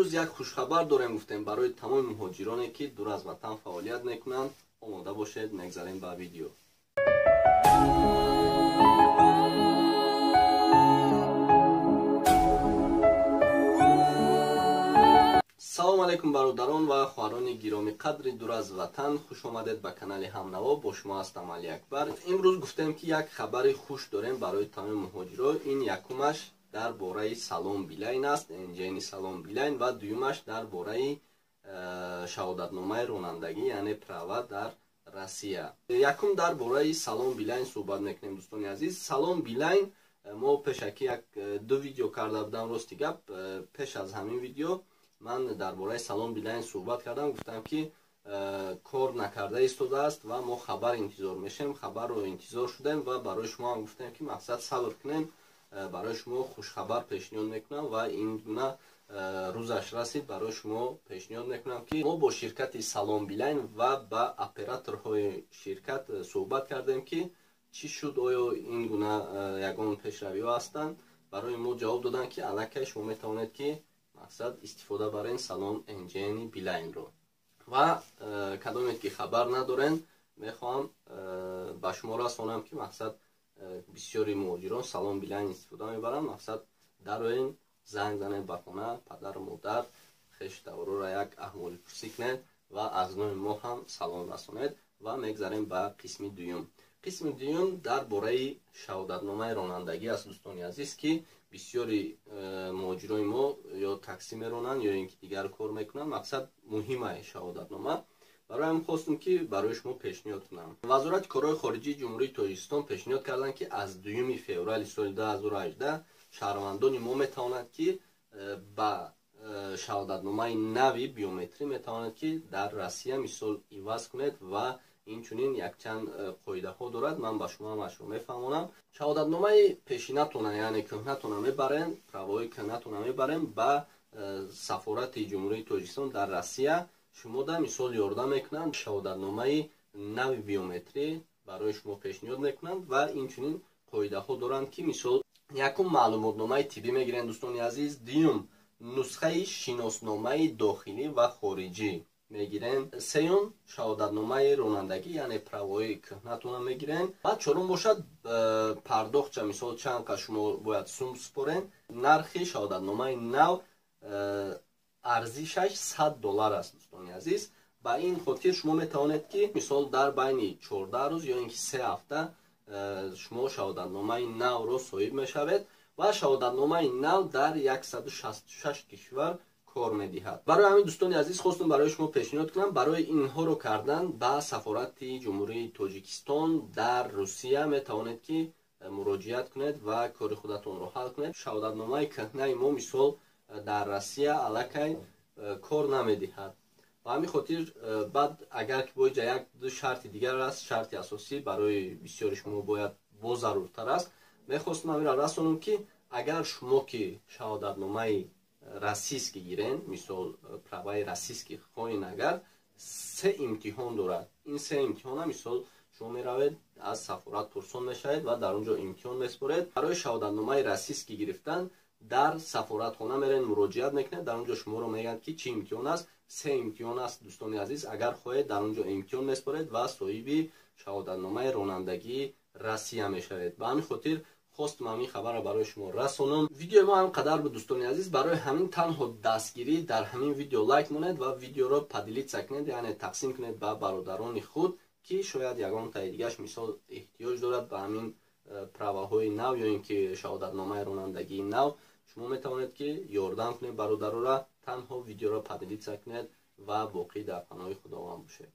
Имрӯз як хушхабар дорем, гуфтем, барои тамоми муҳоҷироне, ки дур аз ватан фаъолият мекунанд. Омода бошед, мегзарем ба видео. Салом алейкум, бародарон ва хоҳарони гиромӣ қадри дур аз ватан, хуш омадед ба канали Ҳамнаво. Бо шумо ҳастам Али Акбар. Имрӯз гуфтем, ки як хабари хуш дорем барои тамоми муҳоҷиро. Ин якумаш дар бораи Салом Билайн аст, НЖН Салом Билайн, ва дуюмаш дар бораи шаҳодатномаи ронандагӣ, яъне права дар Россия. Якум дар бораи Салом Билайн суҳбат мекунем, дӯстони азиз. Салом Билайн мо пешакӣ як ду видео карда будам. Рости гап, пеш аз ҳамин видео ман дар бораи Салом Билайн суҳбат кардам, гуфтам, ки кор накарда истодааст ва мо хабар интизор мешем. Хабарро интизор шудем ва барои шумо ҳам гуфтем, ки мақсад сабр кунем, барои шумо хушхабар пешниҳод мекунам. Ва ин гуна рӯзаш расид, барои шумо пешниҳод мекунам, ки мо бо ширкати Салом Билайн ва ба операторҳои ширкат суҳбат кардем, ки чӣ шуд, оё ин гуна ягон пешравиҳо ҳастанд. Барои мо ҷавоб доданд, ки аллакай шумо метавонед, ки мақсад истифода барен Салом НЖН Билайнро. Ва кадоме ки хабар надорен, мехоҳам ба шумо расонам, ки мақсад бисёри муҳоҷирон Салом Билайн истифода мебаранд. Мақсад дароен, занг занед ба хона, падару модар, хештавроро як аҳволипурсӣ кунед ва аз номи мо ҳам салом расонед. Ва мегзарем ба қисми дуюм. Қисми дуюм дар бораи шаҳодатномаи ронандагӣ аст, дӯстони азиз, ки бисёри муҳоҷирони мо ё таксӣ меронанд, ё ин ки дигар кор мекунанд. Мақсад муҳима шаҳодатнома. Барои ҳам хостем, ки барои шумо пешниҳод кунам. Вазорати корҳои хориҷии Ҷумҳурии Тоҷикистон пешниҳод карданд, ки аз 2 феврали соли 2018 шаҳрвандони мо метавонанд, ки ба шаҳодатномаи нави биометрӣ метавонад, ки дар Россия мисол иваз кунед. Ва инчунин якчанд қоидаҳо дорад, ман ба шумо ҳамашро мефаҳмонам. Шаҳодатномаи пешинатона, яъне кӯҳнатона мебарем, правои кӯҳнатона мебарем ба сафорати Ҷумҳурии Тоҷикистон дар Россия. Шумо да мисол ёрдам мекунанд, шаҳодатномаи нави биометрӣ барои шумо пешниҳод мекунанд. Ва инчунин қоидаҳо доранд, ки мисол якум маълумотномаи тиббӣ мегирем, дӯстони азиз, дуюм нусхаи шиносномаи дохилӣ ва хориҷӣ мегирем, сеюм шаҳодатномаи ронандагӣ, яъне правои кӯҳнатона мегирем, ва чорум бошад пардохтча, мисол чанд қа шумо бояд сум супорем. Нархи шаҳодатномаи нав арзишаш 100 доллар аст, дӯстони азиз. Ба ин хотир шумо метавонед, ки мисол дар байни 14 рӯз ё ин ки 3 ҳафта шумо шаҳодатномаи навро соҳиб мешавед. Ва шаҳодатномаи нав дар 166 кишвар кор медиҳад. Барои ҳамин, дӯстони азиз, хостум барои шумо пешниҳод кунам. Барои инҳоро кардан ба сафорати Ҷумҳурии Тоҷикистон дар Русия метавонед, ки муроҷиат кунед ва кори худатонро ҳал кунед. Шаҳодатномаи кӯҳнаи мо мисол дар Россия аллакай кор намедиҳад. Ба ҳамин хотир баъд агар ки боиҷа як ду шарти дигар аст, шарти асосӣ барои бисёри шумо бояд бозаруртар аст. Мехостам ҳаминро расонам, ки агар шумо ки шаҳодатномаи российский гирен, мисол праваи российский хоҳен, агар се имтиҳон дорад. Ин се имтиҳона мисол шумо меравед, аз сафорат пурсон мешавед ва дар он ҷо имтиҳон меспоред. Барои шаҳодатномаи российский гирифтан дар сафоратхона мерен, муроҷиат мекунед, дар он ҷо шуморо мегӯянд, ки чӣ имтиҳон аст. Се имтиҳон аст, дӯстони азиз. Агар хоҳед, дар он ҷо имтиҳон меспоред ва соҳиби шаҳодатномаи ронандагии Россия мешавед. Ба ҳамин хотир хостум ҳамин хабарро барои шумо расонам. Видеои мо ҳам қадар буд, дӯстони азиз. Барои ҳамин танҳо дастгирӣ дар ҳамин видео лайк монед ва видеоро поделиться кунед, яъне тақсим кунед ба бародарони худ, ки шояд ягон таи дигаш мисол эҳтиёҷ дорад ба ҳамин праваҳои нав ё ин ки шаҳодатномаи ронандагии нав. Шумо метавонед, ки ёрдам кунед бародарора. Танҳо видеоро поделиться кунед ва боқӣ дар паноҳи Худованд бошед.